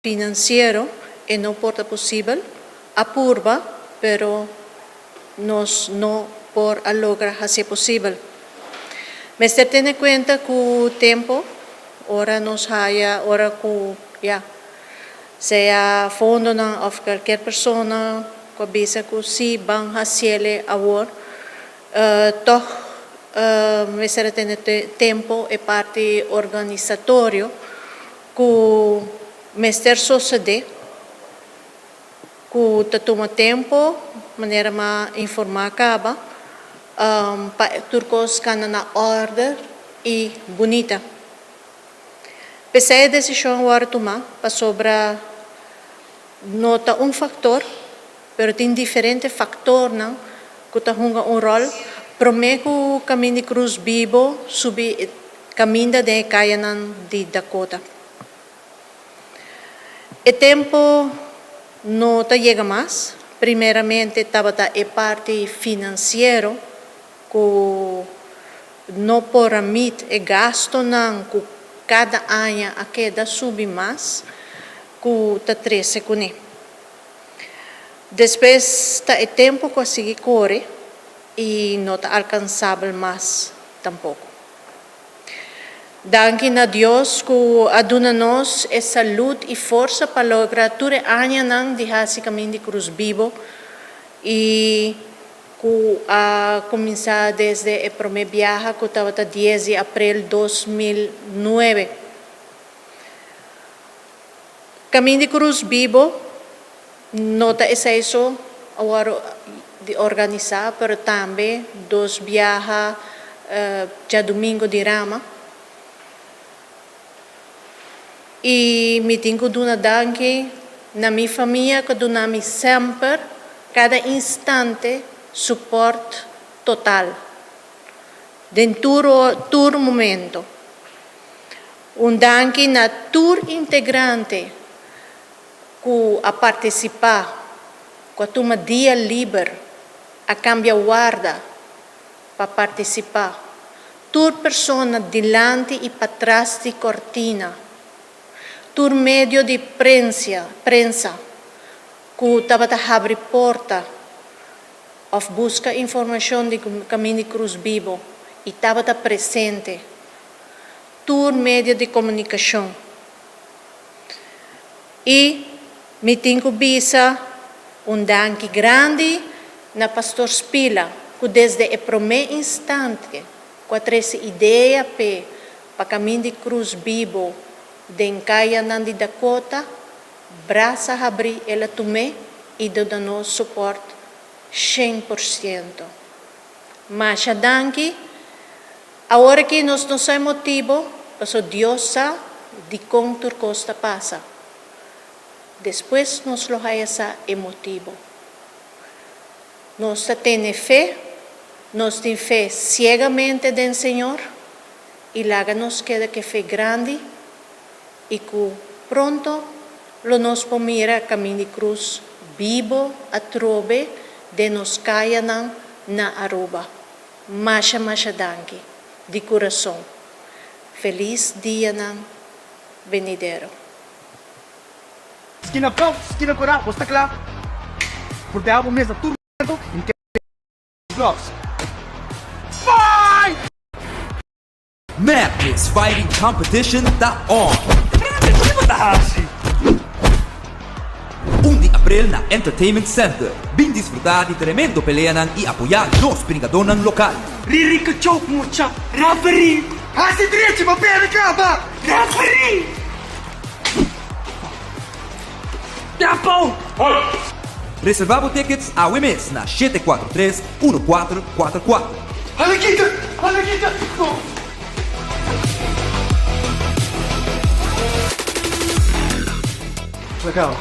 Financiero e no por ta posibel, a purba pero nos no por a logra hacié posibel. Mester tene cuenta cu tempo ora nos haya ora cu ya sea fondonan of cualkier persona cu a bisa cu si ban haciele awor tog mester a tene tempo e parti organisatorio Ku mester sosodé, ku ta tuma tempu, manera m'a informá kaba, pa tur kos kana na òrder i bunita. P'esei e desishon a wòrdu tumá, pasobra no ta un faktor, pero tin diferente faktornan ku ta hunga un ròl promé ku Kaminda di Krus Bibo subi Caminda den e cayanan di Dakota. E tempo no ta yega mas. Primeramente tabata e parti financiero cu no por a meet e gastonan cu cada aña a keda subi mas cu ta trece cune. Despues ta e tempo cu a sigui core y no ta alcansabel mas tampoco. Danki na Dios ku a duna nos e salud i forsa pa logra tur e añanan di hasi Kamin di Krus bibo i ku a kuminsá desde e promé biaha ku tabata dies di aprel 2009. Kamin di Krus bibo no ta esei so a wòrdu di organisá, pero tambe dos biaha djadumingu di rama. I mi tin ku duna danki na mi famia ku a duna mi semper, kada instante, supòrt total den tur tur momento. Un danki na tur integrante ku a partisipá, ku a tuma dia liber, a kambia warda pa partisipá, tur persona dilanti i patras di kòrtina, tur medio di prensia, prensa, ku tabata habri porta òf buska informashon di Kaminda di Krus Bibo i tabata presente, tur medio di komunikashon. I mi tin ku bisa un danki grandi na Pastor Spila ku desde e promé instante ku a trese idea p'e pa Kamin di Krus Bibo den kayanan di Dakota, brasa habrí el a tum'é i duna nos supòrt 100%. Masha danki. Awor aki nos no sa e motibo, paso Dios sa dikon tur kos ta pasa. Despues nos lo haya sa e motibo. Nos ta tene fe, nos tin fe siegamente den Señor i laga nos keda ku e fe grandi i ku pronto lo nos por mira Kamin di Krus bibo atrobe den nos kayanan na Aruba. Masha masha danki di kurason. Felis dianan benidero. Skina blou, skina kora, bo sta kla? Proteha bo mes na tur momento i kere gloves. Fight! Madness Fighting Competition ta on! Brother, ki bo ta hasi? Un di aprel na Entertainment Center. Bin disfruta di tremendo peleanan y apoya nos bringadornan local. Riri kachou mucha, referee! Hasi drechi pa perde kaba, referee! Tempo! Reserva bo tickets awe mes na 743 1444. Hala kita! Hala kita! No! Legal.